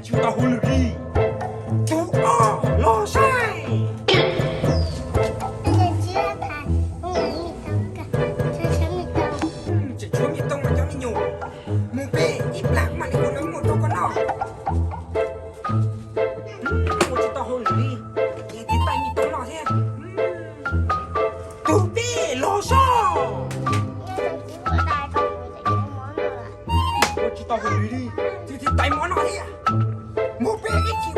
Tsis tau hauj lwm li. Tus ob los saib. Tseem tshuav me tooj mas cov me nyuam. Mus pem ib plag mas li tus no muaj rau koj noj. Ua tsis tau hauj lwm li, ces tiv tais me tooj noj thiab. Tus peb los saib. Ua tsis tau hauj lwm li, tiv tais mov noj thiab. Mus pem ib chim